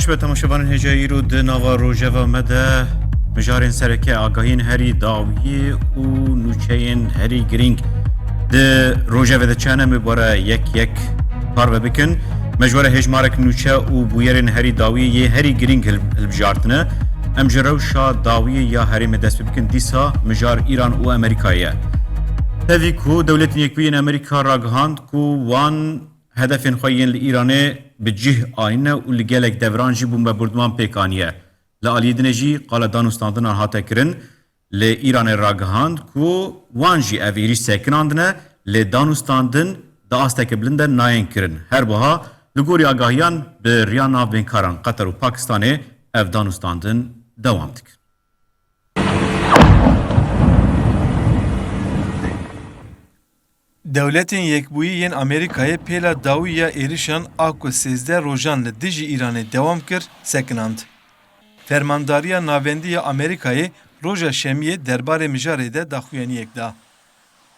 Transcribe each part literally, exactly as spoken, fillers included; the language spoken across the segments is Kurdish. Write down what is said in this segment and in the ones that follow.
Ji be temaşevanên hêja îro di nava rojeva me de mijarên sereke agahiyên herî dawiyê û nûçeyên herî girîng di rojevê de çi hene, em ê bi we re yek yek parve bikin. Me ji we re hêjmarek nûçe û bûyerên herî dawiyê yê herî girîng hil-, hilbijartine. Em ji rewşa dawiyê ya herêmê dest pê bikin. Dîsa mijar Îran û Amerîkayê ye. Tevî ku Dewletên Yekbûyî yên Amerîka ragihand ku wan hedefên xwe yên li Îranê bi cih anîne û li gelek deviran jî bombardman pêk aniye. Li aliyê dinê jî qala danûstandinan hate kirin. Li Îranê ragihand ku wan jî ev êrîş sekinandine, lê danûstandin di asteke bilind de nayên kirin. Her wiha li gorî agahiyan bi riya navbênkaran Qeter û Pakistanê ev danûstandin dewam dikin. Dewletên Yekbûyî yên Amerîkayê pêla dawî ya êrişan a ku sêzdeh rojan li dijî Îranê dewam kir, sekinand. Fermandariya Navendî ya Amerîkayê roja Şemiyê derbarê mijarê de daxuyaniyek da.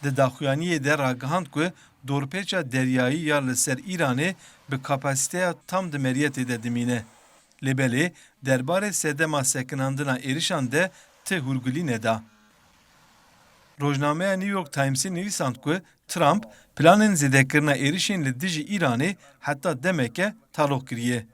Di daxuyaniyê de ragihand ku dorpêça deryayî ya li ser Îranê bi kapasîteya tam di meriyetê de dimîne. Lê belê derbarê sedema sekinandina êrişan de ti hûrgulî neda. Rojnameya New York Timesê nivîsand ku Trump planên zêdekirina êrişên li dijî Îranê heta demeke taloq kiriye.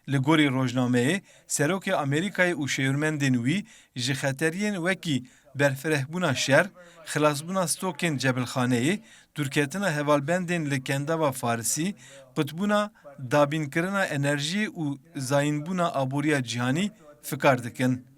Li gorî rojnameyê, serokê Amerîkayê û şêwirmendên wî ji xeteriyên wekî berfirehbûna şer, xilasbûna stokên cebilxaneyê, dûrketina hevalbendên li Kendava Farisî, qutbûna dabînkirina enerjiyê û zayînbûna aboriya cîhanî fikar dikin.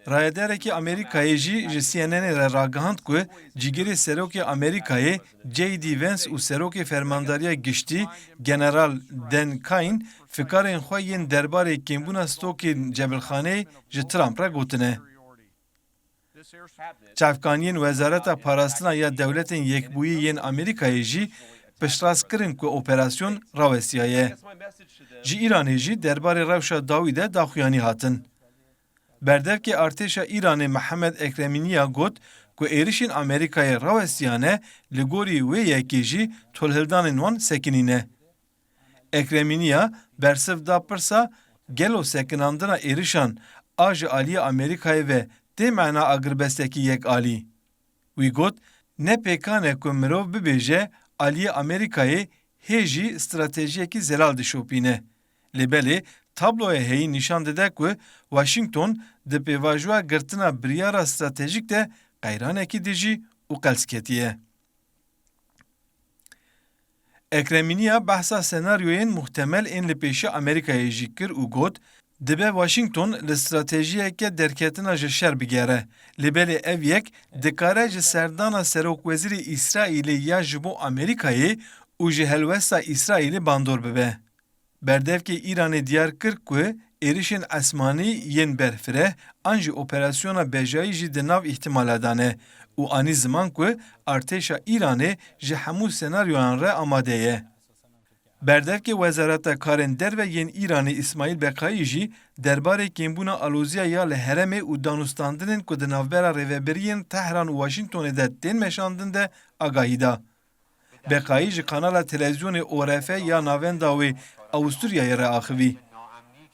Rayedarekî Amerîkayê jî ji C N N'ê re ragihand ku cîgirê serokê Amerîkayê J D Vance û serokê Fermandariya Giştî General Dan Caine fikarên xwe yên derbarê kêmbûna stokên cebilxaneyê ji Trump re gotine. Çavkaniyên Wezareta Parastina ya Dewletên Yekbûyî yên Amerîkayê jî piştrast kirin ku operasyon rawestiyaye. Ji Îranê jî derbarê rewşa dawî de daxuyanî hatin. Berdevkê artêşa Îranê Mihemed Ekremîniya got ku êrişên Amerîkayê rawestiyane, li gorî wê yekê jî tolhildanên wan sekinîne. Ekremîniya bersiv da pirsa gelo sekinandina êrişan a ji aliyê Amerîkayê ve tê mena agirbestekî yekalî? Wî got, ne pêkan e ku mirov bibêje aliyê Amerîkayê hê jî stratejiyekî zelal dişopîne. Lê belê tabloya heyî nîşan dide ku Washington di pêvajoya girtina biryara stratejîk de qeyranekî dijî û qels ketiye. Ekremîniya behsa senaryoyên muhtemel ên li pêşiya Amerîkayê jî kir û got, dibe Washington li stratejiyeke derketina ji şer bigere. Lê belê ev yek dikare ji serdana serokwezîrê Îsraîlê ya ji bo Amerîkayê û ji helwesta Îsraîlê bandor bibe. Berdevkê Îranê diyar kir ku êrişên esmanî yên berfireh an jî operasyona bejayî jî di nav îhtimala de ne û anî ziman ku artêşa Îranê ji hemû senaryoyan re amade ye. Berdevkê Wezareta Karên Derve yên Îranê Îsmaîl Beqayî jî derbarê kêmbûna aloziya ya li herêmê û danûstandinên ku di navbera rêvebiriyên Tehran û Washingtonê de tên meşandin de agahî da. Beqayî ji kanala televîzyonê O R F ya navenda wê Awisturyayê re axivî.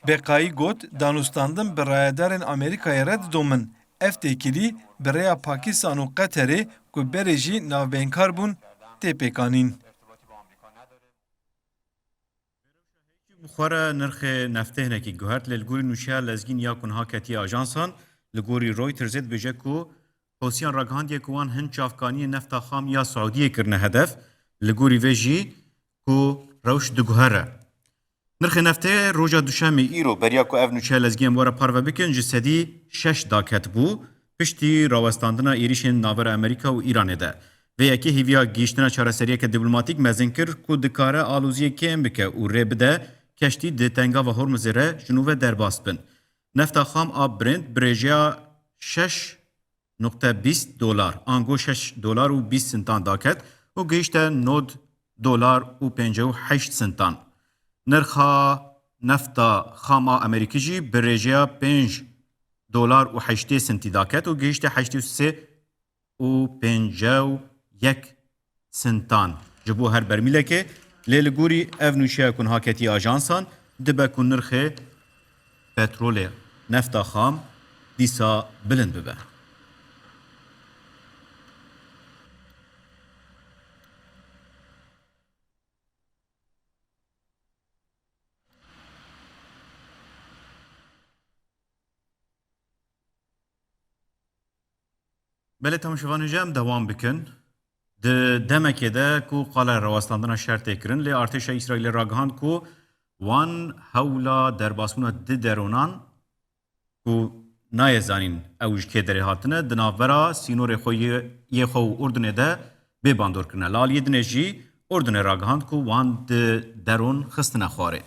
Beqayî got, danûstandin bi rayedarên Amerîkayê re didomin. Ev têkilî bi rêya Pakistan û Qeterê ku berê jî navbeynkar bûn, tê pêkanîn. Bi xwe re nirxê neftê hinekî guhert, lê li gorî nûçeya lezgîn ya ku niha ketiye ajansan, li gorî Reutersê dibêje ku Hûsiyan ragihandiye ku wan hin çavkaniyên nefta xam ya Siûdiyê kirine hedef, li gorî vê jî ku rewş diguhere. Nirxê neftê roja Duşemê îro, beriya ku ev nûçeya lezgî em were parve bikin, ji sedî şeş daket bû, piştî rawestandina êrîşên navbera Amerîka û Îranê de. Vê yekê hêviya gihîştina çareseriyeke dîplomatîk mezin kir ku dikare aloziyê kêm bike û rê bide keştî di Tengava Hormuzê re ji nû ve derbas bin. Nefta xam a Brent bi rêjeya şeş nokte bîst dolar, ango şeş dolar û bîst sintan daket û gihîşte nod dolar û pêncî û heşt sintan. Nirxa nefta xam a Amerîkî jî bi rêjeya pênc dolar û heştê sintî daket û gihîşte heştê û sê û pêncî û yek sintan ji bo her bermîlekê. Lê li gorî ev nûçeya ku niha ketiye ajansan, dibe ku nirxê petrolê, nefta xam, dîsa bilind bibe. Belê, temaşevanên hêja, em dewam bikin. Di demekê de ku qala rewestandina şer tê kirin, lê artêşa Îsraîlê ragihand ku wan hewla derbasbûna di deronan ku nayê zanîn ew ji kê derê hatine, di navbera sînorê xwe yê, yê xwe û Urdunê de bê bandor kirine. Li aliyê dinê jî Urdunê ragihand ku wan di deron xistine xwarê.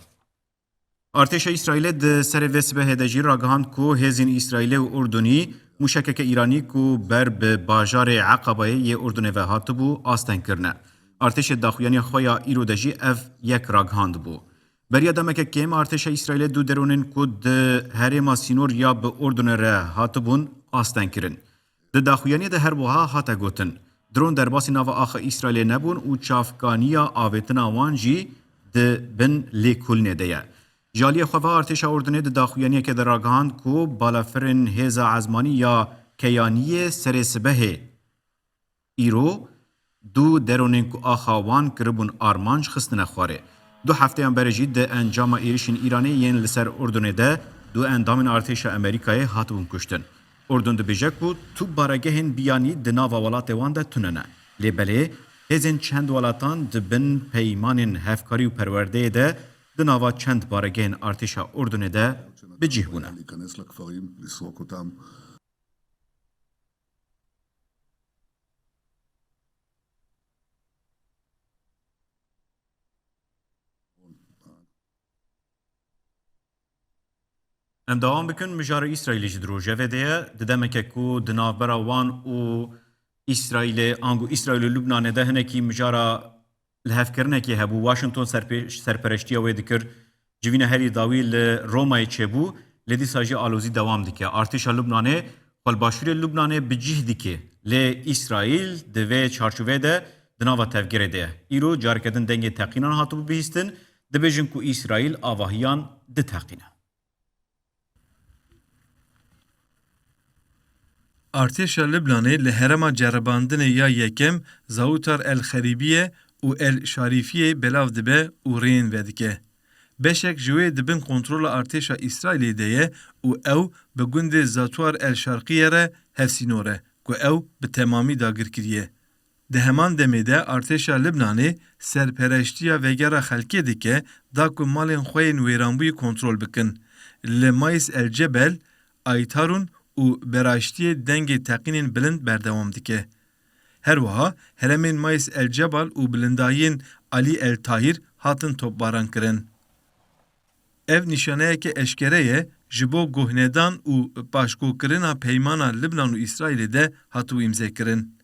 Artêşa Îsraîlê di serê vê sibehê de jî ragihand ku hêzên Îsraîlê û Urdunî mûşekeke Îranî ku ber bi bajarê Eqabayê yê Urdunê ve hatibû, asteng kirine. Artêşê daxuyaniya xwe ya îro de jî ev yek ragihandibû. Beriya demeke kêm, artêşa Îsraîlê du deronên ku di herêma sînor ya bi Urdunê re hatibûn, asteng kirin. Di daxuyaniyê de her wiha hate gotin, dron derbasî nava axa Îsraîlê nebûn û çavkaniya avêtina wan jî di bin lêkolînê de ye. Ji aliyê xwe ve artêşa Urdunê di daxuyaniyekê de ragihand ku balafirên hêza ezmanî ya Keyaniyê serê sibehê îro du deronên ku axa wan kiribûn armanc xistine xwarê. Du hefteyan berê jî di encama êrişên Îranê yên li ser Urdunê de du endamên artêşa Amerîkayê hatibûn kuştin. Urdun dibêje ku tu baregehên biyanî di nava welatê wan de tune ne. Lê belê hêzên çend welatan di bin peymanên hevkarî û perwerdeyê de di nava çend baregehên artêşa Urdunê de bi cih bûne. Em dewam bikin, mijara Îsraîlê jî di rojevê de ye. Di demeke ku di navbera wan û Îsraîlê, ango Îsraîl û Lubnanê de hinekî mijara lihevkirinekê hebû. Washington serpê-, serpereştiya wê dikir. Civîna herî dawî li Romayê çêbû, lê dîsa jî alozî dewam dike. Artêşa Lubnanê xwe li başûrê Lubnanê bi cih dike, lê Îsraîl di vê çarçoveyê de di nava tevgerê de ye. Îro careke din dengê teqînan hatibû bihîstin, dibêjin ku Îsraîl avahiyan diteqîne. Artêşa Libnanê li herêma ceribandinê ya yekem Zawtar El Xerîbiye û El Şarîfiyê belav dibe û rêyên vedike. Beşek ji wê di bin kontrola artêşa Îsraîlê de ye û ew bi gundê Zatwar El Şarqiye re hevsînor e, ku ew bi temamî dagir kiriye. Di heman demê de artêşa Libnanê serpereştiya vegera xelkê dike, da ku malên xwe yên wêranbûyî kontrol bikin. Li Mayis El Cebel, Aytarûn û Beraştiyê dengê teqînên bilind berdewam dike. Her wiha herêmên Mayis El Cebal û bilindayiyên Alî El Tahîr hatin topbaran kirin. Ev nîşaneyeke eşkere ye ji bo guhnedan û paşgokirina peymana Libnan û Îsraîlê de hatibû îmzekirin.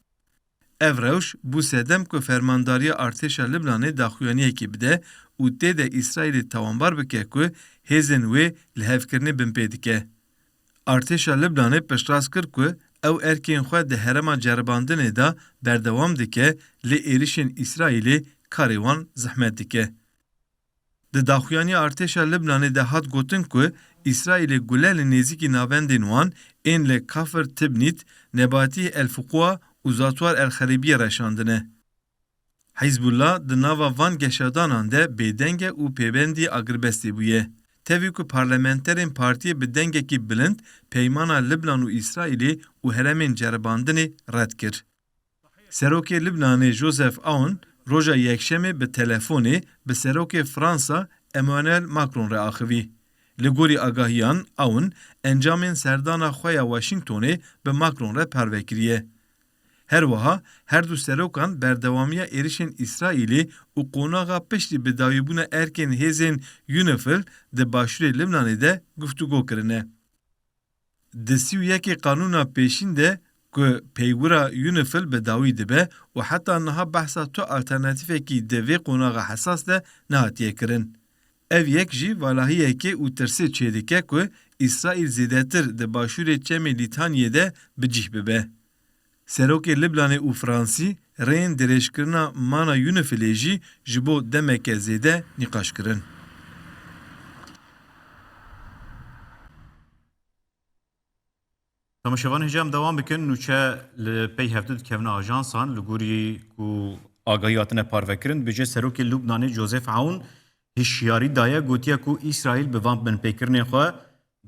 Ev rewş bû sedem ku Fermandariya Artêşa Libnanê daxuyaniyekê bide û tê de Îsraîlê tawanbar bike ku hêzên wê lihevkirinê binpê dike. Artêşa Libnanê piştrast kir ku ew erkên xwe di herêma ceribandinê de berdewam dike, lê êrişên Îsraîlê karê wan zehmet dike. Di daxuyaniya artêşa Libnanê de hat gotin ku Îsraîlê gule li nêzîkî navendên wan ên li Kafir Tibnît, Nebatî El Fuqua û Zatwar El Xerîbiyê reşandine. Hizbullah di nava van geşadanan de bêdeng e û pêbendî agirbestê bûye. Tevî ku parlamenterên partiyê bi dengekî bilind peymana Libnan û Îsraîlê û herêmên ceribandinê red kir. Serokê Libnanê Joseph Aoun roja Yekşemê bi telefonê bi Serokê Fransa Emmanuel Macron re axivî. Li gorî agahiyan, Aoun encamên serdana xwe ya Washingtonê bi Macron re parve kiriye. Her wiha her du serokan berdewamiya êrişên Îsraîlê û qonaxa piştî bidawîbûna erkên hêzên UNIFIL di başûrê Libnanê de guftûgo kirine. Di sî û yekê qanûna pêşîn de ku peywira UNIFIL bi dawî dibe û heta niha behsa tu alternatîfekî di vê qonaxa hesas de nehatiye kirin. Ev yek jî valahiyekê û tirsê çêdike ku Îsraîl zêdetir di başûrê çemê Lîtanyê de bi cih bibe. Serokê Libnanê û Fransî rêyên dirêjkirina mana UNIFIL'ê jî ji bo demeke zêde nîqaş kirin. Temaşevanên hêja, em dewam bikin. Nûçe li pey hevdu dikevin ajansan, li gorî ku agahî hatine parvekirin, dibêje Serokê Lubnanê Joseph Aoun hişyarî daye, gotiye ku Îsraîl bi van binpêkirinên xwe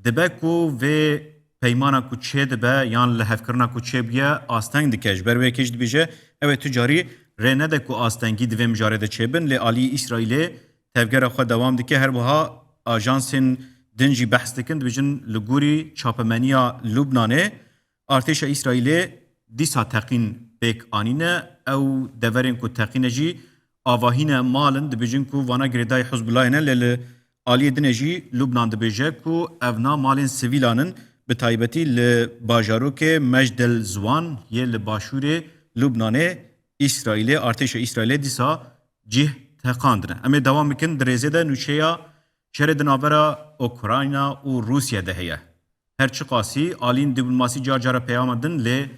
dibe ku vê peymana ku çêdibe yan lihevkirina ku çêbûye asteng dike. Ji ber wê yekê jî dibêje, ew ê tu carî rê nede ku astengî di vê mijarê de çêbin, lê alî Îsraîlê tevgera xwe dewam dike. Her wiha ajansên din jî behs dikin, dibêjin li gorî çapemeniya Lubnanê, artêşa Îsraîlê dîsa teqîn pêk anîne. Ew deverên ku teqîne jî avahî ne, mal in, dibêjin ku vana girêdayî Hizbullahê ne, lê li aliyê dinê jî Lubnan dibêje ku evna malên sivîlan in, bi taybetî li bajarokê Mejdel Ziwan yê li başûrê Lubnanê Îsraîlê, artêşa Îsraîlê dîsa cih teqandine. Em ê dewam bikin, di rêzê de nûçeya şerê di navbera Ukrayna û Rûsya de heye. Her çiqasî alîn dîplomasî car cara peyama din, lê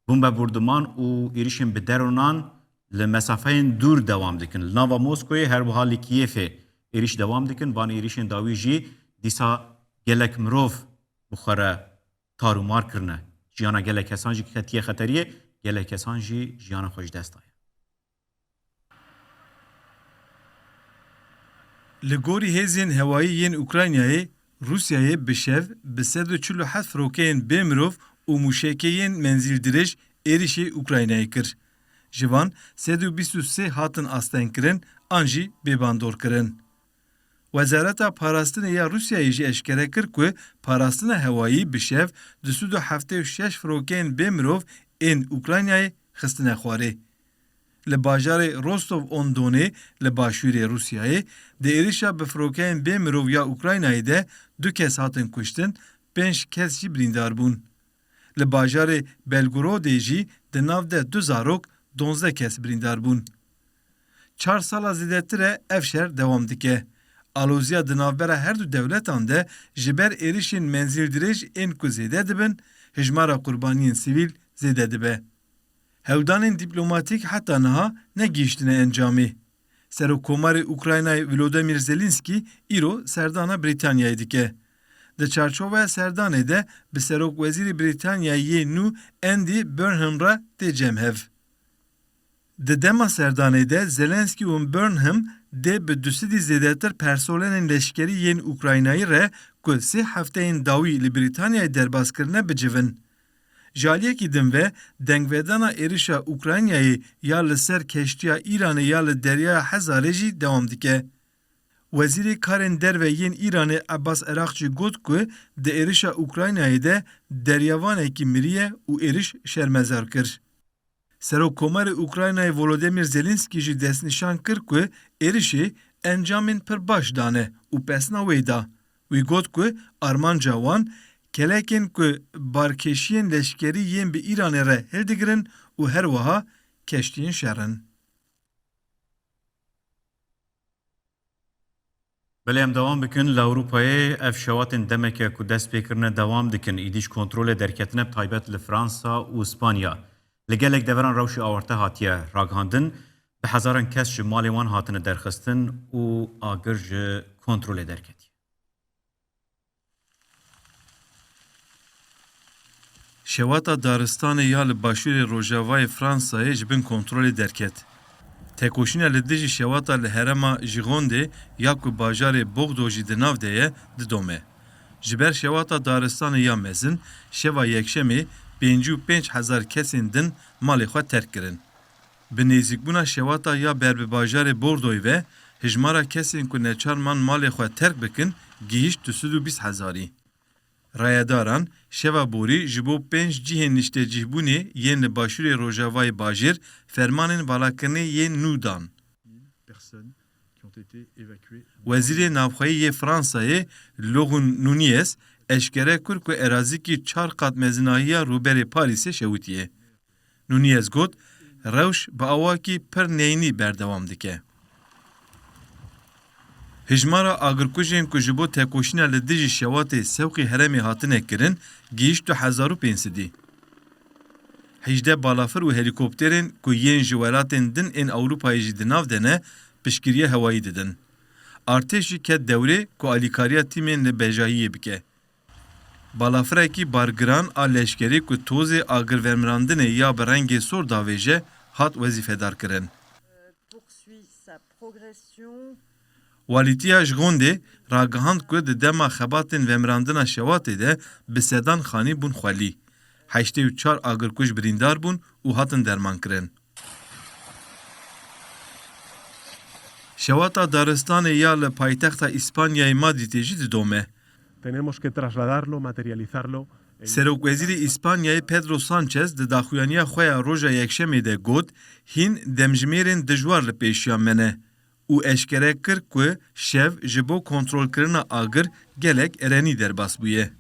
bombebûrdiman û êrişên bi dronan li mesafeyên dûr dewam dikin. Li nava Moskoyê her wiha li Kîyevê êrîş dewam dikin. Van êrişên dawî jî dîsa gelek mirov bi xwe re tarûmar kirine. Jiyana gelek kesan jî ketiye xeteriyê, gelek kesan jî jiyana xwe ji dest daye. Li gorî hêzên hewayî yên Ukraynayê, Rûsyayê bi şev bi sed û çil û heft firokeyên bê mirov û mûşekê yên menzîl dirêj êrişê Ukraynayê kir. Ji van sed û bîst û sê hatin astengkirin an jî bêbandorkirin. Wezareta Parastinê ya Rûsyayê jî eşkere kir ku parastina hewayî bi şev du sed û heftê û şeş firokeyên bê mirov ên Ukraynayê xistine xwarê. Li bajarê Rostov-on-Donê li başûrê Rûsyayê di êrişa bi firokeyên bê mirov ya Ukraynayê de du kes hatin kuştin, pênc kes jî birîndar bûn. Li bajarê Belgorodê jî di nav de du zarok, donzdeh kes birîndar bûn. Çar sala zêdetir e ev şer dewam dike. Aloziya di navbera her du dewletan de ji ber êrişên menzîldirêj ên ku zêde dibin, hijmara qurbaniyên sivîl zêde dibe. Hewldanên dîplomatîk heta niha negihîştine encamê. Serokkomarê Ukraynayê Volodymyr Zelensky îro serdana Brîtanyayê dike. Di çarçoveya serdanê de bi serokwezîrê Brîtanyayê yê nû Andy Burnham re tê cem hev. Di dema serdanê de Zelensky û Burnham dê bi du sedî zêdetir personelên leşkerî yên Ukraynayî re ku sê hefteyên dawî li Brîtanyayê derbas kirine bicivin. Ji aliyekî din ve dengvedana êrişa Ukraynayê ya li ser keştiya Îranê ya li Deryaya Hezarê jî dewam dike. Wezîrê Karên Derve yên Îranê Abbas Erakçî got ku di êrişa Ukraynayê de deryavanekî miriye û êriş şermezar kir. Serokkomarê Ukraynayê Volodymyr Zelensky jî destnîşan kir ku êrişê encamên pir baş dane û pesna wê da. Wî got ku armanca wan kelekên ku barkêşiyên leşkerî yên bi Îranê re hildigirin û her wiha keştiyên şer in. Belê, em dewam bikin. Li Ewropayê ev şewatên demeke ku dest pê kirine dewam dikin. Îdî ji kontrolê derketine, bi taybet li Fransa û Spanya. Li gelek deveran rewşê awarte hatiye ragihandin. Bi hezaran kes ji malê wan hatine derxistin û agir ji kontrolê derketiye. Şewata daristanê ya li başûrê rojavayê Fransayê ji bin kontrolê derket. Tekoşîna li dijî şewata li herêma Gironde ya ku bajarê Bordeaux jî di nav de ye, didome. Ji ber şewata daristanê ya mezin, şeva yekşemê pêncî û pênc hezar kesên din malê xwe terk kirin. Bi nêzîkbûna şewata ya ber bi bajarê Bordoyê ve, hijmara kesên ku neçar man malê xwe terk bikin, gihîşt du sed û bîst hezarî. Rayedaran şeva borî ji bo pênc cihên niştecihbûnê yên li başûrê rojavayê bajêr fermanên valakirinê yên nû dan. Wezîrê Navxweyî yê Fransayê Laurent Nunez eşkere kir ku erazîkî çar qat mezinahiya rûberê Parîsê şewitiye. Nunez got, rewş bi awakî pir neyînî berdewam dike. Hijmara agirkujên ku ji bo tekoşîna li dijî şewatê sewqî herêmê hatine kirin, gihîşt du hezar û pênc sedî. hejdeh balafir û helîkopterên ku yên ji welatên din ên Ewropayê jî di nav de ne, piştgiriya hewayî didin. Artêş jî ket dewrê ku alîkariya tîmên li bejahiyê bike. Balafirekî bargiran a leşkerî ku tozê agirvemirandinê ya bi rengê sor davêje, hat wezîfedar kirin. Walîtiya Jixondê ragihand ku di dema xebatên vemirandina Şewatê de bi sedan xanî bûn xwelî. Heştê û çar agirkuj birîndar bûn û hatin dermankirin. Şewata daristanê ya li paytexta Îspanyayê Madrîdê jî didome. Tenemos que trasladarlo, materializarlo. Serokwezîrê Îspanyayê Pedro Sánchez di daxuyaniya xwe ya roja Yekşemê de got, hîn demjimêrên dijwar li pêşiya me ne û eşkere kir ku şev ji bo kontrolkirina agir gelek erenî derbas bûye.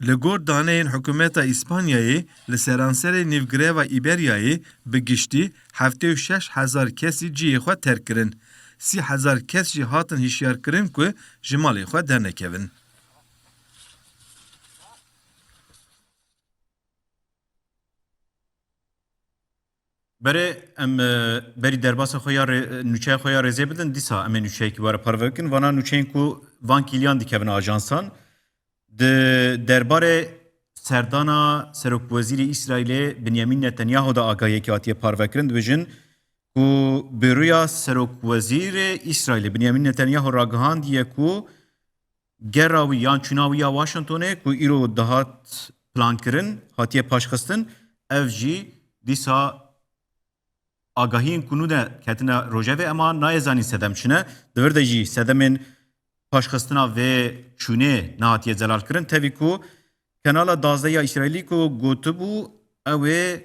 Li gor daneyên hikûmeta Îspanyayê, li seranserê nîvgireva Îberyayê bi giştî heftê û şeş hezar kesî cihê xwe terk kirin. Sî hezar kes jî hatin hişyarkirin ku ji malê xwe dernekevin. Berê em, e, berî derbasa xwe ya rê-, nûçeya xwe ya rêzê bidin, dîsa em ê nûçeyekî were parve bikin. Vana nûçeyên ku van kîliyan dikevin ajansan. Di derbarê serdana Serokwezîrê Îsraîlê Binyamîn Netanyahu de agahiyekî hatiye parvekirin, dibêjin ku Bêroya Serokwezîrê Îsraîlê Binyamîn Netanyahu ragihandiye ku gera wî yan çûna wî ya Washingtonê ku îro dihat plankirin, hatiye paşxistin, ev jî dîsa agahiyên ku nû de ketine rojevê, ema nayê zanîn sedem çi ne. Di vir de jî sedemên paşxistina vê çûnê nehatiye zelalkirin. Tevî ku Kanala Dazdeh ya Îsraîlî ku gotibû ew ê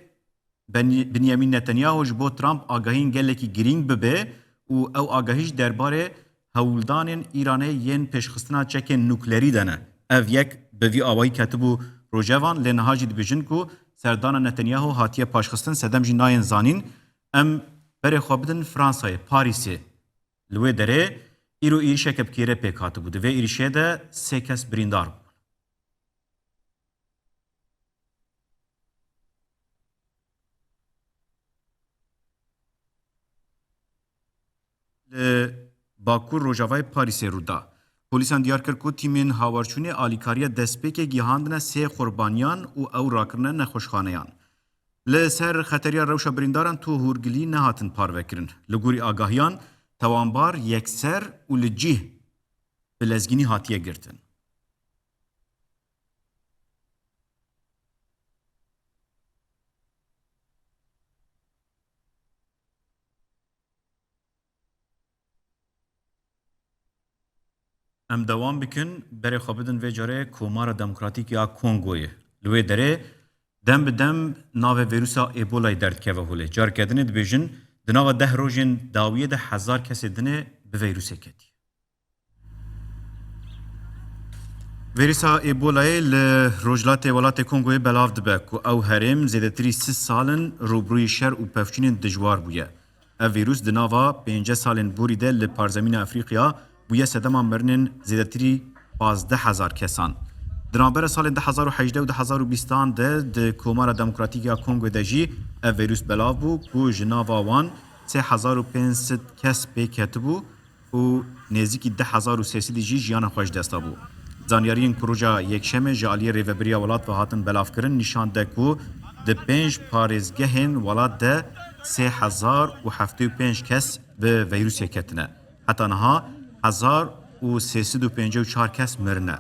Benî-, Binyamîn Netanyahu ji bo Trump agahiyên gelekî girîng bibe û ew agahî jî derbarê hewldanên Îranê yên pêşxistina çekên nuklerî de ne. Ev yek bi vî awayî ketibû rojevan, lê niha jî dibêjin ku serdana Netanyahu hatiye paşxistin, sedem jî nayên zanîn. Em berê xwe bidin Fransayê, Parîsê. Li wê derê îro êrişeke bi kêre pêk hatibû. Di vê êrişê de sê kes birîndar bûn. Li Bakur Rojavayê Parîsê rû da. Polîsan diyar kir ku tîmên hawarçûnê alîkariya destpêkê gihandine sê qurbaniyan û ew rakirine nexweşxaneyan. Li ser xeteriya rewşa birîndaran tu hûrgilî nehatin parvekirin. Li gorî agahiyan, tewanbar yekser û li cih bi lezgînî hatiye girtin. Em dewam bikin, berê xwe bidin vê carê Komara Demokratîk ya Kongoyê. Li wê derê dem bi dem navê vîrusa Ebolayê derdikeve holê. Careke dinê dibêjin, di nava deh rojên dawiyê de hezar kesê dinê bi vîrusê ketî. Vîrusa Ebolayê li rojhilatê welatê Kongoyê belav dibe ku ew herêm zêdetirî sî sal in rûbirûyî şer û pevçûnên dijwar bûye. Ev vîrus di nava pêncî salên borî de li parzemîna Efrîqya bûye sedema mirinên zêdetirî pazdeh hezar kesan. Di navbera salên du hezar û hejdeh û du hezar û bîstan de di Komara Demokratîk ya Kongo de jî ev vîrus belav bû ku ji nava wan sê hezar û pênc sed kes pê ketibû û nêzîkî du hezar û sê sedî jî jiyana xwe ji dest dabû. Zanyariyên ku roja Yekşemê ji aliyê rêvebiriya welat ve hatin belavkirin nîşan de ku di pênc parêzgehên welat de sê hezar û heftê û pênc kes bi vîrusê ketine. Heta niha hezar û sê sed û pêncî û çar kes mirine.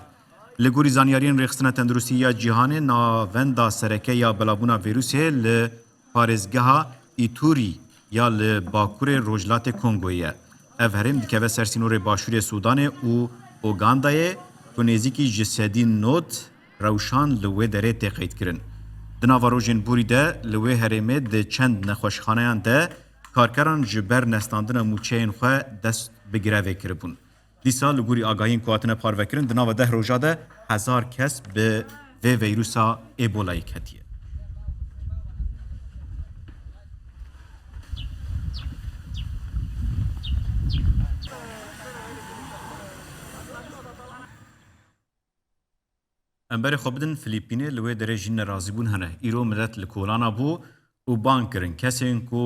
Li gorî zanyariyên Rêxistina Tenduristî ya Cîhanê, navenda sereke ya belavbûna vîrusê li parêzgeha Îtûrî ya li bakurê rojhilatê Kongoyê ye. Ev herêm dikeve ser sînorê başûrê Sûdanê û Ugandayê ku nêzîkî ji sedî nod rewşan li wê derê tê qeydkirin. Di nava rojên borî de li wê herêmê di çend nexweşxaneyan de karkeran ji ber nestandina mûçeyên xwe dest bi grevê kiribûn. Dîsa li gorî agahiyên ku hatine parvekirin, di nava deh roja de hezar kes bi vê vîrusa Ebolayê ketiye. Em berê xwe bidin Filîpînê, li wê derê jî nerazîbûn hene. Îro milet li kolana bû û bang kirin. Kesên ku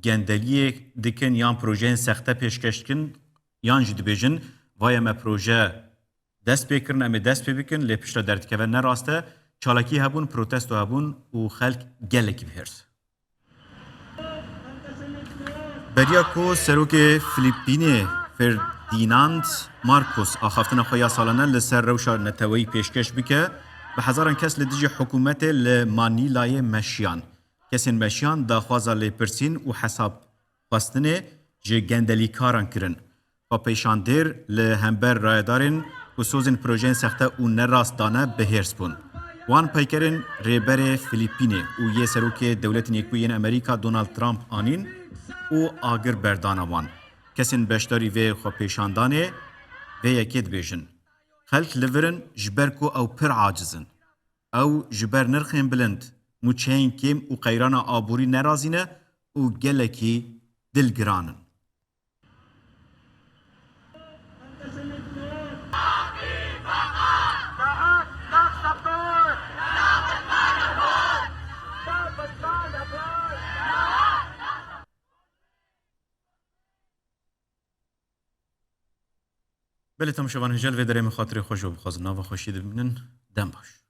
gendeliyê dikin yan projeyên sexte pêşkeş dikin, yan jî dibêjin, vaye me proje dest pê kirin, em ê dest pê bikin, lê pişta derdikeve ne rast e. Çalakî hebûn, protesto hebûn û xelk gelekî bi hêrs. Beriya ku serokê Filîpînê Ferdinand Marcos axaftina xwe ya salane li ser rewşa neteweyî pêşkeş bike, bi hezaran kes li dijî hikûmetê li Manîlayê meşiyan. Kesên meşiyan daxwaza lêpirsîn û hesab xwestinê ji gendelîkaran kirin. Xwepêşandêr li hember rayedarên ku sozên projeyên sexte û nerast dane bi hêrs bûn. Wan peykerên Rêberê Filîpînê û yê Serokê Dewletên Yekbûyî yên Amerîka Donald Trump anîn û agir berdana wan. Kesên beşdarî vê xwepêşandanê vê yekê dibêjin, xelk li vir in ji ber ku ew pir aciz in. Ew ji ber nirxên bilind, mûçeyên kêm û qeyrana aborî nerazî ne û gelekî dilgiran in. Belê temaşevan, hêja li vê derê min xatirê xwe ji we bixwazim. Nava xweşiyê de bimînin. Dem baş.